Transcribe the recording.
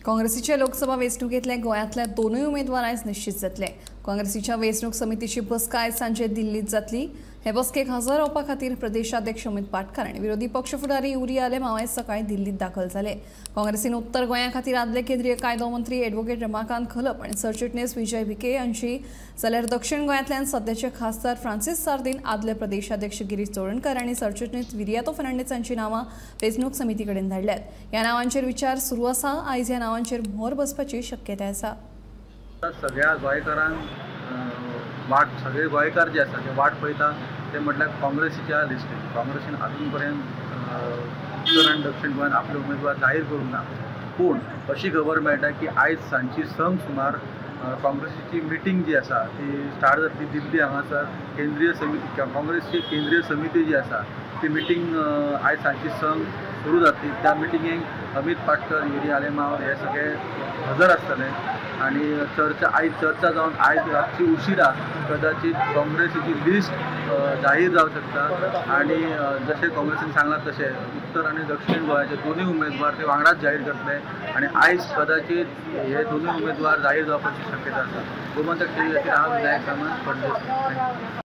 काँग्रेसीच्या लोकसभा वेंचणुकेंतले गोंयांतल्या दोनूय उमेदवार आयज निश्चित जातले। काँग्रेसीच्या वेंचणूक समितीची बसका आयज सांजे दिल्लीत जातली। हे बसकेक हजर रावपा खातीर प्रदेशाध्यक्ष अमित पाटकार आनी विरोधी पक्ष फुडारी युरी आलेमाव आयज सकाळी दिल्लीत दाखल जाले। काँग्रेसीन उत्तर गोंया खातीर आदले केंद्रीय कायदो मंत्री एडवोकेट रमाकांत खलप आनी सरचिटणीस विजय भिके हांची, जाल्यार दक्षिण गोंयांतल्यान सध्याचे खासदार फ्रांसीस सार्दीन, आदले प्रदेशाध्यक्ष गिरीश चोडणकर आनी सरचिटणीस विरियातो फर्नांडीस हांची नांवां वेंचणूक समिती कडेन धाडल्यात। ह्या नांवांचेर विचार सुरू आसा। आयज ह्या नांवांचेर मोहर बसपाची शक्यताय आसा। सगळ्या गोंयकारांक वाट, सगळे गोंयकार जे आसा ते वाट पळयता ते म्हटल्यार काँग्रेसीच्या लिस्टीक। काँग्रेसीन अजून पर्यंत उत्तर आनी दक्षिण गोंयांत आपले उमेदवार जाहीर करूंक ना, पूण अशी खबर मेळटा की आयज सांजची 6 सुमार काँग्रेसीची मिटींग जी आसा ती स्टार्ट जातली दिल्ली हांगासर। केंद्रीय समिती, काँग्रेसची केंद्रीय समिती जी आसा ती मिटींग आयज सांजची 6 सुरू जातली। त्या मिटिंगेक अमित पाटकर, युरी आलेमाव हे सगळे हजर आसतले आनी चर्चा आयज चर्चा जावन आयज रातची उशिरा कदाचित काँग्रेसीची लिस्ट जाहीर जावं शकता आनी जशें काँग्रेसीन सांगलां तशें उत्तर आनी दक्षिण गोंयाचे दोनूय उमेदवार ते वांगडाच जाहीर करतले आनी आयज कदाचित हे दोनूय उमेदवार जाहीर जावपाची शक्यता आसा। गोमंतक टीव्ही खातीर हांव विनायक सामंत, पणजे।